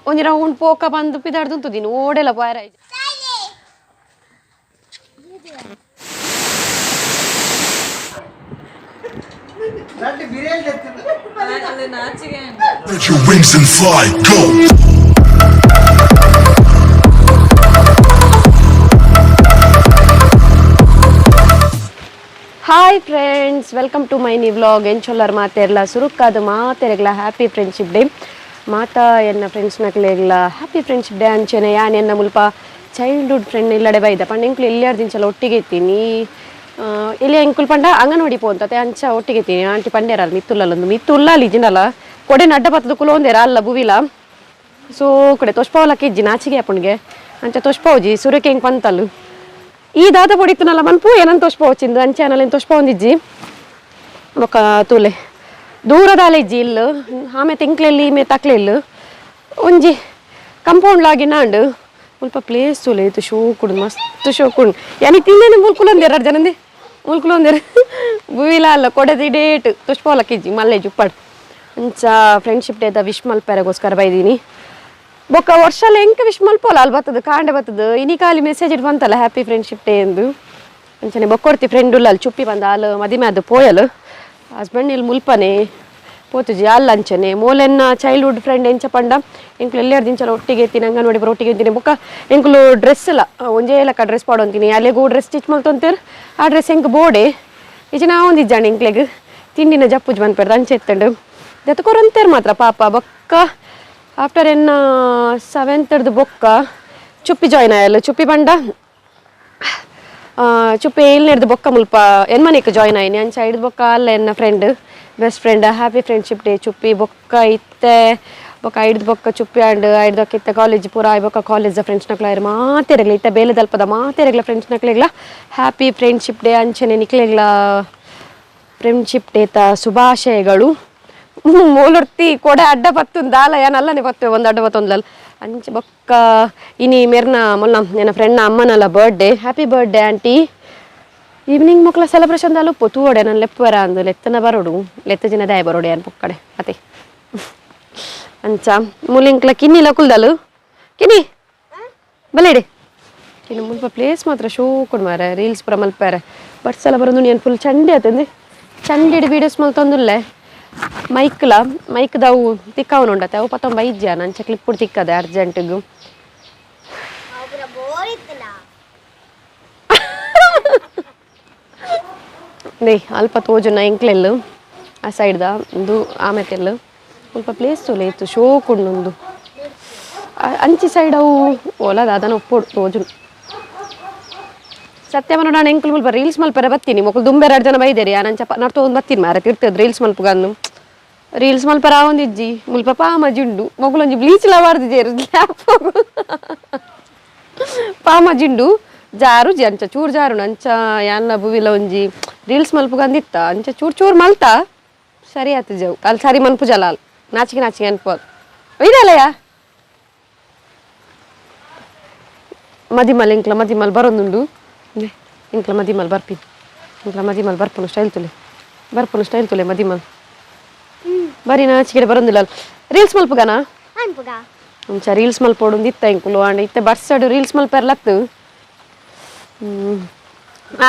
ಒಂಜಿ ರೌಂಡ್ ಪೋಕ ಬಂದು ಪಿದಾಡ್ದು ಓಡೆಲ ಬಾರ. Spread your wings and fly, go! Hi friends, welcome to my new vlog. ಎಂಚೊಲ್ಲರ್ ಮಾತೆರ್ಲ? ಸುರುಕ್ಕಾದ ಮಾತೆರೆಗ್ಲ happy friendship day. ಮಾತಾ ಎನ್ನ ಫ್ರೆಂಡ್ಸ್ ನಕ್ಲೆಗ್ಲ happy friendship day. ಅಂಚೆನೆ ಯಾನ್ ಎನ್ನ ಮುಲ್ಪ ಚೈಲ್ಡ್ಹುಡ್ ಫ್ರೆಂಡ್ ಇಲ್ಲಡೆ ಬೈದ ಪಂಡ ಎಂಕ್ಲು ಎಲ್ಲಿಯಾರ್ ದಿಂಚಲ ಒಟ್ಟಿಗೆ ಇತ್ತೀನಿ. ಇಲ್ಲಿ ಎಂಕುಲು ಪಂಡ ಅಂಗನವಾಡಿ ಪೋಂತತೆ, ಅಂಚ ಒಟ್ಟಿಗೆ ಇತ್ತೀನಿ. ಆಂಟಿ ಪಂಡೇರಲ್ಲ ಮಿತ್ತುಲ್ಲೊಂದು ಮಿತ್ತುಲ್ಲಾಲಿ ಇಜ್ಜಿಂಡಲ ಕೊಡೆ ನಡ್ಡ ಪತ್ತದ ಕುಲೋಂದೇರ ಅಲ್ಲ ಬುವಿಲ. ಸೊ ಕೊಡೆ ತೊಷ್ಪಾವಲಕ್ಕೆ ಇಜ್ಜಿ, ನಾಚಿಗೆ ಅಪ್ಪಣಿಗೆ ಅಂಚ ತೊಷ್ಪಾವುಜಿ. ಸುರಕ್ಕೆ ಹೆಂಗೆ ಪಂತಲು ಈ ದಾದ ಪೊಡಿತನಲ್ಲ ಮನ್ಪು ಏನಂತ ತೋಷ್ಪಾವಚಿಂದು ಅಂಚೆ ಅನಲ್ಲ ತೋಷ್ಪಾವೊಂದಿಜ್ಜಿ. ಬೊಕ್ಕ ತೂಲೆ, ದೂರದಾಲ ಇಜ್ಜಿ ಇಲ್ಲು. ಆಮೆ ತಿಂಕ್ಲೆಲ್ಲಿ ಮೇ ತಕ್ಲೆಲ್ಲು ಒಂಜಿ ಕಂಪೌಂಡ್ ಲಾಗಿ ನಾಂಡು. ಮುಲ್ಪ ಪ್ಲೇಸ್ ತೂಲೆ, ಇದು ಶೋಕುಡು, ಮಸ್ತ್ ಶೋಕುಂಡು. ಯಾನಿ ತಿಂದೇನೆ ಮುಲ್ಕುಲೊಂದೇರು ಎರಡು ಜನಂದೆ ಮುಲ್ಕುಲೊಂದೇರು. ಬುವಿಲ ಅಲ್ಲ ಕೊಡೆದ ಡೇಟ್ ತುಷ್ಪಾವಲಕ್ಕಿಜ್ಜಿ ಮಲ್ಲೆ ಜುಪ್ಪಾಡು. ಅಂಚ ಫ್ರೆಂಡ್ಶಿಪ್ ಡೇದ ವಿಶ್ ಮಲ್ಪೆರೆಗೋಸ್ಕರ ಬೈದೀನಿ. ಬೊಕ್ಕ ವರ್ಷಲ ಎಂಕ ವಿಶ್ ಮಲ್ಪೋಲ ಅಲ್ಲಿ ಬತ್ತದ, ಕಾಂಡೆ ಬತ್ತದ. ಇನಿ ಖಾಲಿ ಮೆಸೇಜ್ it ಬಂತಲ್ಲ happy friendship day ಎಂದು. ಅಂಚನೆ ಬೊಕ್ಕೊರ್ತಿ ಫ್ರೆಂಡ್ ಉಲ್ಲ ಅಲ್ಲಿ, ಚುಪ್ಪಿ ಬಂದ. ಅಲ್ಲ ಮದಿಮೆ ಅದು ಪೋಯಲು, ಹಸ್ಬೆಂಡ್ ಇಲ್ಲಿ ಮುಲ್ಪನೆ ಪೋತುಜಿ ಅಲ್ಲ. ಅಂಚನೆ ಮೋಲೆನ್ನ ಚೈಲ್ಡ್ಹುಡ್ ಫ್ರೆಂಡ್. ಎಂಚ ಪಂಡ ಎಂಕ್ಲು ಎಲ್ಲೆರಡು ದಿಂಚಲ ಒಟ್ಟಿಗೆ ಎತ್ತೀನಿ, ಅಂಗನವಾಡಿ ಬರೋ ಒಟ್ಟಿಗೆ ಎತ್ತೀನಿ. ಬೊಕ್ಕ ಎಂಕ್ಲು ಡ್ರೆಸ್ ಎಲ್ಲ ಒಂಜೇ ಲೆಕ್ಕ ಡ್ರೆಸ್ ಪಾಡೊಂತೀನಿ. ಅಲ್ಲೆಗೂ ಡ್ರೆಸ್ ಸ್ಟಿಚ್ ಮಲ್ತೊಂತೇರ್, ಆ ಡ್ರೆಸ್ ಎಂಕ್ ಬೋಡೆ ಇಜ್ಜಿ ನಾ ಒಂದಿಜ್ಜಾಂಡ್ ಎಂಕ್ಲೆಗ್ ತಿಂಡಿನ ಜಪ್ಪುಜ್ ಬಂದ್ಪೆರ್ದು ಅಂಚೆ ಎತ್ತಂಡು ದೆತ್ತಕೊರಂತೇರ್ ಮಾತ್ರ ಪಾಪ. ಬೊಕ್ಕ ಆಫ್ಟರ್ ಎನ್ನ ಸೆವೆಂತ್ದು ಬೊಕ್ಕ ಚುಪ್ಪಿ ಜಾಯ್ನ್ ಆಯಲ್ಲ. ಚುಪ್ಪಿ ಬಂಡ ಚುಪ್ಪಿ ಏಳ್ನೇರ್ದು ಬೊಕ್ಕ ಮುಲ್ಪ ಎನ್ಮನೆಕ್ ಜಾಯ್ನ್ ಆಯ್ನಿ. ಅಂಚ ಐಡ್ದು ಬೊಕ್ಕ ಅಲ್ಲ ಎನ್ನ friend, best friend. Happy friendship day Chuppi. ಬೊಕ್ಕ ಇತ್ತೆ ಬೊಕ್ಕ ಐಡ್ದು ಬೊಕ್ಕ ಚುಪ್ಪಿ ಆಂಡ್. ಐಡ್ದು ಬೊಕ್ಕ ಇತ್ತೆ ಕಾಲೇಜ್ ಪೂರ ಆಯ್ ಬೊಕ್ಕ ಕಾಲೇಜ್ ಫ್ರೆಂಡ್ಸ್ ನಕ್ಲ ಆಯ್ರು ಮಾತೆರೆಗ್ಲ, ಇತ್ತೆ ಬೇಲೆ ದಲ್ಪದ ಮಾತೆರೆಗ್ಲ ಫ್ರೆಂಡ್ಸ್ ನಕ್ಲೆಗ್ಲ happy friendship day. ಅಂಚನೆ ನಿಕ್ಲೆಗ್ಲ ಫ್ರೆಂಡ್ಶಿಪ್ ಡೇತ ಶುಭಾಶಯಗಳು. ಮೂಲೊರ್ತಿ ಕೊಡೆ ಅಡ್ಡ ಬತ್ತುಂದು ದಾಲ ಯಾನ್ ಅಲ್ಲನೆ ಬತ್ತುವೆ, ಒಂದು ಅಡ್ಡ ಬತ್ತೊಂದ್ಲಲ್ಲ ಅಂಚ. ಬೊಕ್ಕ ಇನಿ ಮೆರ್ನ ಮೊಲ್ಲ ನನ್ನ ಫ್ರೆಂಡ್ನ ಅಮ್ಮನಲ್ಲ birthday. Happy birthday aunty. Evening ಮೊಕ್ಲ celebration ದಾಲ ಉಪ್ಪು ತೂವಡೆ. ನಾನು ಲೆಪ್ಪುವರ ಅಂದು ಲೆತ್ತನ ಬರೋಡು, ಲೆತ್ತ ಜಿನ ದಾಯ ಬರೋಡೆ ಅನ್ ಪೊಕ್ಕಡೆ ಅತೆ. ಅಂಚ ಮುಲಿಂಕ್ಲ ಕಿನ್ನಿಲ ಕುಲ್ದಲು. ಕಿನಿ ಬಲೇಡೆ ಕಿನ್ನು. ಮುಲ್ಪ ಪ್ಲೇಸ್ ಮಾತ್ರ ಶೋ ಕೊಡು ಮಾರೆ, ರೀಲ್ಸ್ ಪೂರ ಮಲ್ಪಾರೆ. ಬಟ್ ಸಲ ಬರೋದು ನೀನು ಫುಲ್ ಚಂಡಿ ಆತಂದೆ, ಚಂಡಿಡ್ ವೀಡಿಯೋಸ್ ಮಲ್ತೊಂದುಲ್ಲೆ. ಮೈಕ್ಲ ಮೈಕ್ದವು ತಿಕ್ಕವನು ಉಂಡತೆ, ಅವು ಪತ್ತೊಂಬ ಇಜ್ಜ ಅಂಚ ಕ್ಲಿಪ್ ತಿಕ್ಕದೆ ಅರ್ಜೆಂಟಿಗು. ನೇ ಅಲ್ಪ ತೋಜುನ ಎಂಕ್ಲೆಲ್ಲು ಆ ಸೈಡ್ದ ಒಂದು ಆಮೆತೆಲ್ಲು. ಮುಲ್ಪ ಪ್ಲೇಸ್ ತೋಲೆ ಇತ್ತು, ಶೋಕುಂಡು. ಅಂಚಿ ಸೈಡ್ ಅವು ಓಲದ ಅದನ್ನ ಒಪ್ಪೋಡು ತೋಜುನು. ಸತ್ಯ ನೋಡೋಣ. ಎಂಕುಲು ಮುಲ್ಪ ರೀಲ್ಸ್ ಮಲ್ಪೆರೆ ಬತ್ತೀನಿ. ಮೊಕುಲು ದುಂಬೆ ಎರಡು ಜನ ಬೈದೇರಿ. ಆನಂಚ ನಡ್ತೊಂದು ಬತ್ತೀನಿ ಮಾರ ತಿರ್ತದ ರೀಲ್ಸ್ ಮಲ್ಪುಗಂದು. ರೀಲ್ಸ್ ಮಲ್ಪರ ಆವೊಂದಿಜ್ಜಿ. ಮುಲ್ಪ ಪಾಮಜಿ ಉಂಡು. ಮೊಕುಲೊಂಜಿ ಬ್ಲೀಚ್ ಲ ಬಾರ್ದಿಜೆರ್. ಪಾಮಜಿಂಡು ಜಾರುಜಿ ಅಂಚ ಚೂರು ಜಾರುಂಡು. ಅಂಚ ಯಾನ್ಲ ಬುವಿಲ ಒಂಜಿ ರೀಲ್ಸ್ ಮಲ್ಪುಗಂದಿತ್ತ. ಅಂಚ ಚೂರು ಚೂರು ಮಲ್ತ ಸರಿ ಆತು ಜವು. ಅಲ್ಲಿ ಸರಿ ಮನ್ಪುಜಲ್ಲ ಅಲ್ಲಿ, ನಾಚಿಕೆ ನಾಚಿಕೆ ಅನ್ಪೋದು. ಒಯ್ದಲ್ಲಯ್ಯ ಮದಿಮಲ್. ಎಂಕ್ಲ ಮದಿಮಲ್ ಬರೋದುಂಡು. ಇಂಕ್ಲ ಮದಿಮಲ್ ಬರ್ಪಿ, ಇಂಕ್ಲ ಮದಿಮಲ್ ಬರ್ಪುನು ಸ್ಟೈಲ್ ತುಲೆ, ಬರ್ಪುನು ಸ್ಟೈಲ್ ತುಲೆ. ಮದಿಮಲ್ ಬರೀ ನಾಚಿಕೆ ಬರೋದಿಲ್ಲ. ರೀಲ್ಸ್ ಮಲ್ಪುಗನಾ? ಅಂಚ ರೀಲ್ಸ್ ಮಲ್ಪೋಡು ಇತ್ತ ಎಂಕುಲು. ಅಂಡ ಇತ್ತೆ ಬರ್ಸಡು ರೀಲ್ಸ್ ಮಲ್ಪೆರ್ಲತ್ತು.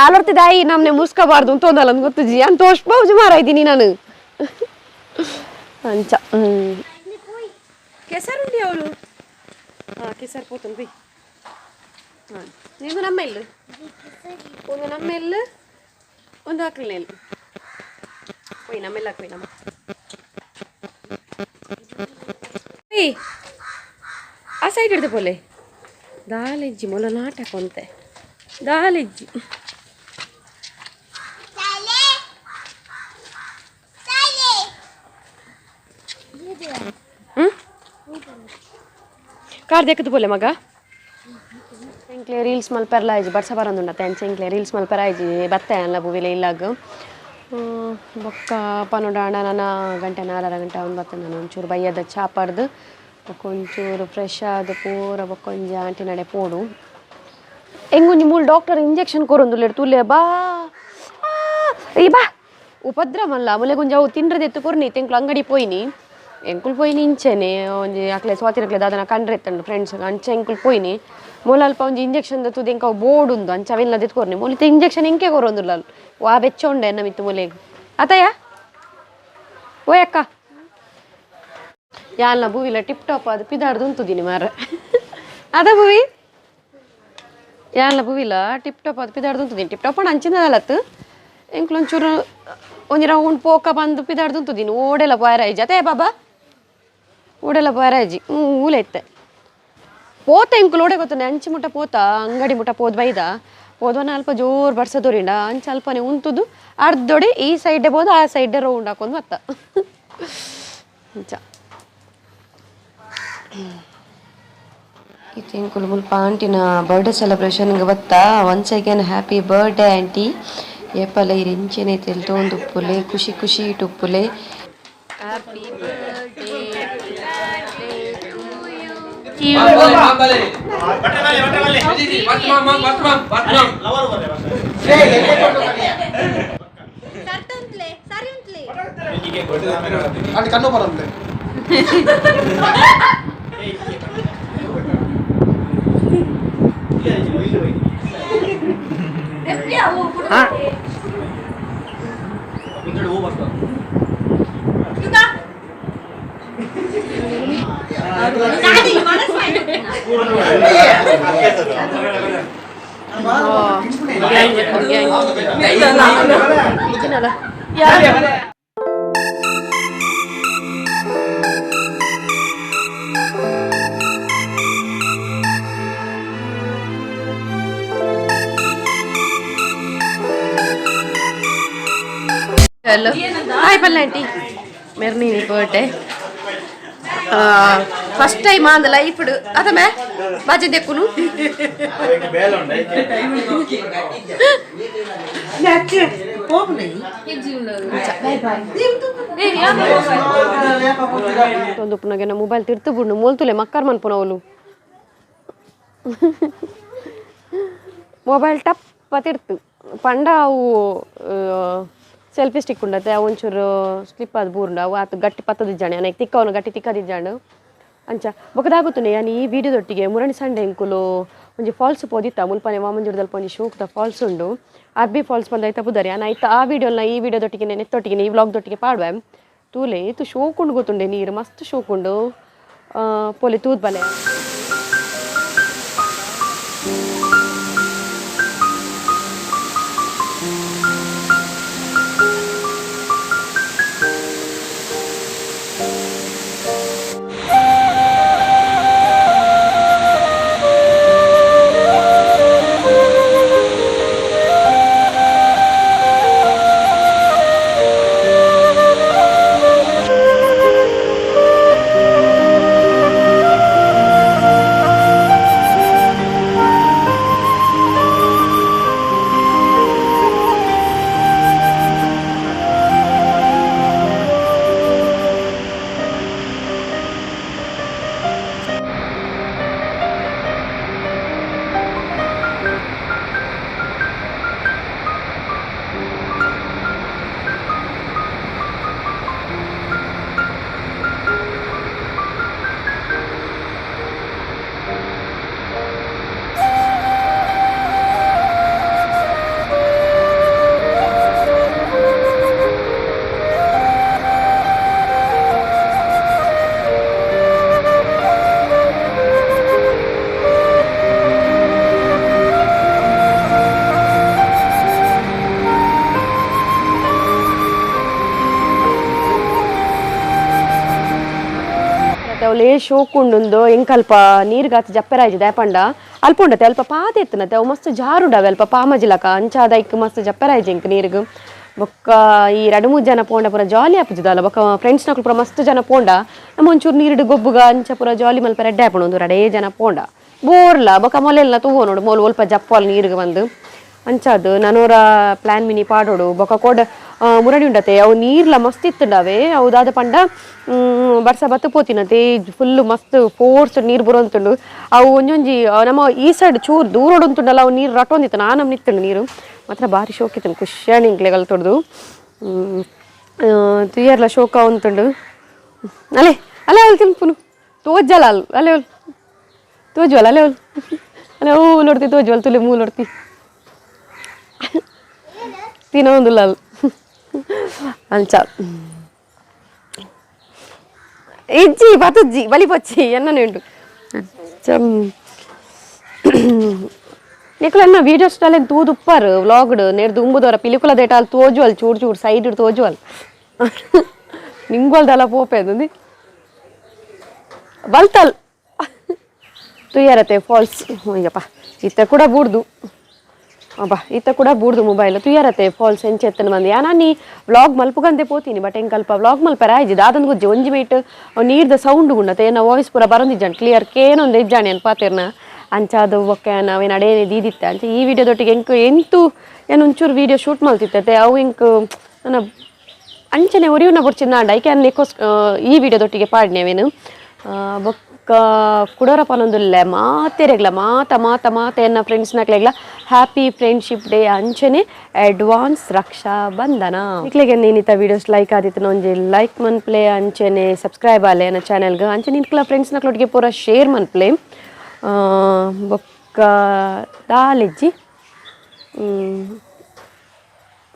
ಆಲೊರ್ತಿ ದಾಯಿ ನಮ್ನೆ ಮುಸ್ಕಬಾರ್ದು ಅಂತ ಒಂದಲ್ಲ ಗೊತ್ತುಜಿ ಅಂತ ತೋಷ್ ಮಾರ ಇದ್ದೀನಿ ನಾನು ಅಂಚ. ಕೆಸರುಂಡಿ ಅವಳು. ಹಾಂ, ಕೆಸರು ಪೋತುಂಡು ಬಿ. ಹಾಂ, ನೀನು ನಮ್ಮ ಇಲ್ಲು, ಒಂದು ನಮ್ಮ ಇಲ್ಲು, ಒಂದು ಹಾಕಲಿಲ್ಲ ಇಲ್ಲಿ. ಹೋಯ್ ನಮ್ಮೆಲ್ಲ ಹಾಕಿ ನಮ್ಮ. ಏಯ್, ಆ ಸೈಡ್ ಹಿಡ್ದು ಪೋಲೆ. ದಾಲೆಜ್ಜಿ ಮೊಲ ನಾಟಕ ಒಂತೆ ದಾಲೆಜ್ಜಿ. ಹ್ಞೂ, ಕಾರ್ ದೇಕದು ಪೋಲೆ ಮಗ. ಎಂಕ್ಲೆ ರೀಲ್ಸ್ ಮಲ್ಪೆರ್ಲ ಆಯ್ಜಿ, ಬರ್ಸ ಬರಂದುಂಡತ್ತೆ. ಅಂಚ ಎಂಕ್ಲೆ ರೀಲ್ಸ್ ಮಲ್ಪೆರ ಆಯ್ಜಿ. ಬತ್ತೆ ಅಲ್ಲ ಬುವಿಲೆ ಇಲ್ಲಾಗ. ಬೊಕ್ಕ ಪನೊಡಾಂಡ ನನ್ನ ಗಂಟೆ ನಾಲ್ಕರ ಗಂಟೆ ಅವ್ನು ಬತ್ತೆ. ನಾನು ಒಂಚೂರು ಬಯ್ಯದ ಚಾಪರ್ದು ಬೊಕ್ಕ ಒಂಚೂರು ಫ್ರೆಶ್ ಆದ್ ಪೂರ ಬೊಕ್ಕ ಒಂಜಿ ಆಂಟಿ ನಡೆ ಪೋಡು. ಎಂಗೊಂಜಿ ಮೂಲು ಡಾಕ್ಟರ್ ಇಂಜೆಕ್ಷನ್ ಕೊರೊಂದುಲ್ಲೆರ್ ತೂಲೆ. ಬಾ ಈ ಬಾ. ಉಪದ್ರ ಮಲ್ಲ ಮುಲೆಗೊಂಜಿ ಅವು ತಿಂಡ್ರದೆತ್ತು ಕೊರ್ನಿ. ತೆಂಕ್ಲು ಅಂಗಡಿ ಪೋಯಿನಿ. ಎಂಕುಲು ಪೋಯಿನಿ ಇಂಚೆನೆ ಒಂಜಿ ಅಕ್ಲೆ ಸ್ವಾತಿನಕ್ಲೆ ದಾದನ ಕಂಡ್ರೆ ಎತ್ತಂಡು ಫ್ರೆಂಡ್ಸ್ ಅಂಚೆ ಎಂಕುಲು ಪೋಯಿನಿ ಮೂಲ ಅಲ್ಪ ಒಂಜಿ ಇಂಜೆಕ್ಷನ್ ತೂದು ಎಂಕ ಅವು ಬೋರ್ಡ್ ಉಂದು ಅಂಚ ಅವೆಲ್ಲ ದೆತ್ಕೊರ್ನಿ ಮೂಲಿತ ಇಂಜೆಕ್ಷನ್ ಎಂಕೆ ಕೊರೊಂದುಲ್ಲ ವಾ ಬೆಚ್ಚ ಉಂಡೆ ಎನ್ನ ಮಿತ್ತು ಮೂಲೆಗ್ ಅತಯ್ಯ ಓಯ್ ಅಕ್ಕ ಯಾಲ್ನ ಭೂವಿಲ ಟಿಪ್ ಟಾಪ್ ಅದು ಪಿದಾಡ್ದು ಉಂತುದೀನಿ ಮಾರ ಅದ ಭೂವಿ ಯಾಲ್ನ ಭೂವಿಲ ಟಿಪ್ ಟಾಪ್ ಅದು ಪಿದಾಡ್ದು ಉಂತುದೀನಿ ಟಿಪ್ ಟಾಪ್ ಅಂಚಿನದಲತ್ತು ಎಂಕ್ಲು ಒಂಚೂರು ಒಂಜಿ ರೌಂಡ್ ಪೋಕ ಬಂದು ಪಿದಾಡ್ದು ಉಂತುದೀನಿ ಓಡೆಲ್ಲ ಬಾರಾಯಿಜಿ ಅದೇ ಬಾಬಾ ಓಡೆಲ್ಲ ಬಾರಾಯಿಜಿ ಹ್ಞೂ ಊಲೆತ್ತೆ ಪೋತ ಎಂಕುಲು ಓಡೆ ಗೊತ್ತನೆ ಅಂಚಿ ಮುಟ್ಟ ಪೋತ ಅಂಗಡಿ ಮುಟ್ಟ ಪೋದ್ ಬೈದ ಪೋದ್ವನ ಅಲ್ಪ ಜೋರು ಬರ್ಸದೋರಿಂಡ ಅಂಚ ಅಲ್ಪನೆ ಉಂತುದು ಅರ್ಧೊಡೆ ಈ ಸೈಡೆ ಬೋದು ಆ ಸೈಡೆ ರೌಂಡ್ ಹಾಕೊಂಡು ಮತ್ತ ಅಂಚ ಇತ್ತು ಎಂಕುಲು ಮುಲ್ಪ ಆಂಟಿನ ಬರ್ಡೇ ಸೆಲೆಬ್ರೇಷನ್ಗೆ ಬತ್ತಾ once again happy birthday aunty ಏಪಲ ಇರ್ ಇಂಚೆನೆ ತೆಲ್ತೊಂದು ಉಪ್ಪುಲೆ ಖುಷಿ ಖುಷಿ ಇಟ್ಟುಪ್ಪುಲೆ ಹ್ಯಾಪಿ ಬರ್ಡೇ. అంటే కన్ను పరంలే. Hello hi ಪಲ್ಲ ಆಂಟಿ ಮೆರ್ನಿ birthday first time ಅಂದ ಲೈಫ್ ಅದ ಮೇ ಬಾಜಿ ದೆಕ್ಕುನು. ಒಂದು ಪುನಗೆ ಮೊಬೈಲ್ ತಿರ್ತು ಬುಡ್ನು ಮೋಲ್ತುಲೆ ಮಕ್ಕರ್ ಮನ್ಪುನವಲು ಮೊಬೈಲ್ ಟಪ್ಪ ತಿರ್ತು ಪಂಡ ಅವು ಸೆಲ್ಫಿ ಸ್ಟಿಕ್ ಉಂಡತೆ ಅವು ಒಂಚೂರು ಸ್ಲಿಪ್ ಅದು ಬೂರ್ಂಡ ಅವು ಆತು ಗಟ್ಟಿ ಪತ್ತದಿಜ್ಜಾಣೆ ಅನೈಕ್ ತಿಕ್ಕವನು ಗಟ್ಟಿ ತಿಕ್ಕದಿಜ್ಜಾಂಡು ಅಂಚ ಬೊಕದಾಗುತ್ತನೆ ಯಾನ್ ಈ ವಿಡಿಯೋದೊಟ್ಟಿಗೆ ಮುರಣಿ ಸಂಡೆ ಎಂಕುಲು ಒಂಜಿ ಫಾಲ್ಸ್ ಪೋದಿತ್ತ ಮುಲ್ಪನೆ ವಾಮಂಜೂರದಲ್ಪ ಒಂಜಿ ಶೋಕ್ದ ಫಾಲ್ಸ್ ಉಂಡು ಅರ್ಬಿ ಫಾಲ್ಸ್ ಬಂದ ಐತ ಪುದರ್ ಯಾನ್ ಐತ ಆ ವಿಡಿಯೋನ ಈ ವಿಡಿಯೋದೊಟ್ಟಿಗೆ ನೆತ್ತೊಟ್ಟಿಗೆ ಈ ವ್ಲಾಗ್ದೊಟ್ಟಿಗೆ ಪಾಡುವೆ ತೂಲೆ ಇತ್ತು ಶೋಕುಂಡು ಗೊತ್ತುಂಡೆ ನೀರು ಮಸ್ತ್ ಶೋಕುಂಡು ಪೋಲೆ ತೂದ್ ಬಲೆ. ಅವಲೇ ಶೋಕುಂಡುಂದು ಎಂಕಲ್ಪ ನೀರ್ಗಾತ್ ಜಪ್ಪೆರಾಜಿ ದಾಪಂಡ ಅಲ್ಪ ಉಂಡತೆ ಅಲ್ಪ ಪಾತೆ ಎತ್ತನತೆ ಅವು ಮಸ್ತ್ ಜಾರುಂಡವೆ ಅಲ್ಪ ಪಾಮಜಿಲಕ ಅಂಚಾದ ಇಕ್ ಮಸ್ತ್ ಜಪ್ಪೆರಾಜಿ ಎಂಕ್ ನೀರ್ಗ್ ಬೊಕ್ಕ ಈ ರಡು ಮೂರು ಜನ ಪೋಂಡ ಪೂರ ಜಾಲಿ ಆಪುಜುದಲ್ಲ ಬೊಕ್ಕ ಫ್ರೆಂಡ್ಸ್ ನಕುಲು ಪೂರ ಮಸ್ತ್ ಜನ ಪೋಂಡ ನಮ್ಮ ಒಂಚೂರು ನೀರುಡು ಗೊಬ್ಬುಗ ಅಂಚ ಪೂರ ಜಾಲಿ ಮಲ್ಪ ರೆಡ್ಡೆ ಆಪುಂಡು ಒಂದು ರಡೇ ಜನ ಪೋಂಡ ಬೋರ್ಲ ಬೊಕ್ಕ ಮೊಲೆಲ್ಲ ತೂವೋ ನೋಡು ಮೋಲು ಒಲ್ಪ ಜಪ್ಪಲ್ ನೀರಿಗೆ ಬಂದು ಅಂಚಾದು ನನೋರ ಪ್ಲಾನ್ ಮಿನಿ ಪಾಡೋಡು ಬೊಕ್ಕ ಕೋಡ ಮುರಡಿ ಉಂಡತೆ ಅವು ನೀರ್ಲ ಮಸ್ತ್ ಇತ್ತುಂಡವೆ ಅವು ದಾದ ಪಂಡ ಬರ್ಸ ಬತ್ತು ಪೋತಿನತೆ ಫುಲ್ ಮಸ್ತ್ ಫೋರ್ಸ್ ನೀರು ಬರೋಂತುಂಡು ಅವು ಒಂಜೊಂಜಿ ನಮ್ಮ ಈ ಸೈಡ್ ಚೂರು ದೂರೋಡು ಉಂಟುಂಡಲ್ಲ ಅವು ನೀರು ರಟೊಂದಿತ್ತು ನಾ ನಿತ್ತುಂಡು ನೀರು ಮಾತ್ರ ಭಾರಿ ಶೋಕಿತ್ತು ಖುಷಿಯಾಣ ಇಂಕ್ಲೆ ಕಲ್ತೊಡ್ದು ತುಯ್ಯರ್ಲ ಶೋಕ ಉಂತುಂಡು. ಅಲೆ ಅಲೆ ಅವಳು ತಿನ್ಪುನು ತೋಜಲ್ಲ ಅಲ್ ಅಲೆ ಅವಳು ತೋಜುವಲ್ಲ ಅಲೆ ಅವಳು ಅಲೆ ಓ ನೋಡ್ತಿ ತೋಜುವಲ್ ತುಲೆ ಮೂ ನೋಡ್ತಿ ತಿನ್ನೊಂದಿಲ್ಲ ಅಲ್ ಅಂಚ ಇಜ್ಜಿ ಬತುಜ್ಜಿ ಬಲಿ ಪೊಚ್ಚಿ ಎನ್ನನೆ ಉಂಟು. ನಿಕುಲನ್ನ ವೀಡಿಯೋಸ್ ಅಲ್ಲೇನು ತೂದುಪ್ಪಾರು ವ್ಲಾಗ್ಡ್ ನೇರ್ದು ಉಂಬುದವರ ಪಿಲಿಕುಲ ದೇಟ ಅಲ್ಲಿ ತೋಜುವಲ್ ಚೂರು ಚೂರು ಸೈಡ್ ತೋಜುವಲ್ ನಿಂಗೋಲ್ದಲ್ಲ ಪೋಪೆ ಅದು ಬಲ್ತಲ್ ತುಯ್ಯಾರತೆ ಫಾಲ್ಸ್. ಅಯ್ಯಪ್ಪ, ಇತ್ತ ಕೂಡ ಬೂಡ್ದು ಅಬ್ಬಾ, ಇತ್ತ ಕೂಡ ಬೂಡ್ದು ಮೊಬೈಲ್. ತುಯ್ಯಾರತೆ ಫಾಲ್ಸ್ ಎಂಚೆತ್ತನ ಬಂದು ಯಾನ ನೀ ವ್ಲಾಗ್ ಮಲ್ಪುಗಂದೆ ಪೋತೀನಿ. ಬಟ್ ಎಂಕಲ್ಪ ವ್ಲಾಗ್ ಮಲ್ಪರ ಆಯ್ಜಿ ದಾದಂದು ಗುಜ್ಜಿ ಒಂಜಿ ಮೀಟ್ ನೀರ್ದ ಸೌಂಡ್ ಗುಂಡತೆ ಏನ ವಾಯ್ಸ್ ಪೂರ ಬರೊಂದಿಜ್ಜಾಣ್ ಕ್ಲಿಯರ್ ಕೇನೊಂದು ಇಜ್ಜಾಣಿ ಅನ್ ಪಾತೆರ್ನ. ಅಂಚಾದ ಬೊಕ್ಕ ನಾವೇನು ಅಡೇನೆ ದೀದಿತ್ತೆ. ಅಂಚ ಈ ವಿಡಿಯೋದೊಟ್ಟಿಗೆ ಎಂಕ್ ಎಂತು ಏನು ಒಂಚೂರು ವೀಡಿಯೋ ಶೂಟ್ ಮಲ್ತಿತ್ತತೆ ಅವು ಎಂಕ್ ನನ್ನ ಅಂಚನೆ ಒರಿಯುನ ಬೊಡ್ಚಿಂದ ಐಕೆ ಅನ್ ಎಕ್ಕೋಸ್ ಈ ವಿಡಿಯೋದೊಟ್ಟಿಗೆ ಪಾಡ್ನೇವೇನು. ಬೊಕ್ಕ ಕುಡೋರ ಪನೊಂದುಲ್ಲೆ ಮಾತೆರೆಗ್ಲ ಮಾತ ಮಾತ ಮಾತ ಎನ್ನ ಫ್ರೆಂಡ್ಸ್ನಕ್ಲೆಗ್ಲ ಹ್ಯಾಪಿ ಫ್ರೆಂಡ್ಶಿಪ್ ಡೇ, ಅಂಚನೆ advance Raksha Bandhan. ನಿಕ್ಲೆಗೆ ನೀನಿತ videos like ಆದಿತ್ತು ಒಂಜಿ ಲೈಕ್ ಮನ್ಪ್ಲೆ, ಅಂಚನೆ ಸಬ್ಸ್ಕ್ರೈಬ್ ಆಲೆ ಎನ್ನ ಚಾನೆಲ್ಗೆ, ಅಂಚನೆ ನಿಕ್ಲ ಫ್ರೆಂಡ್ಸ್ನಕ್ಲೊಟ್ಟಿಗೆ ಪೂರ ಶೇರ್ ಮನ್ಪ್ಲೆ. ಬೊಕ್ಕ ದಾಲೆಜ್ಜಿ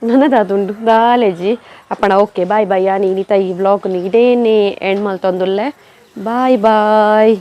ನನದಾದುಂಡು ದಾಲೆಜ್ಜಿ ಅಪ್ಪಣ. Okay, bye bye. ಯಾನ್ ಇನಿತ ಈ ವ್ಲಾಗ್ ಇಡೇನೆ ಎಂಡ್ ಮಲ್ತೊಂದುಲ್ಲೆ. Bye boy.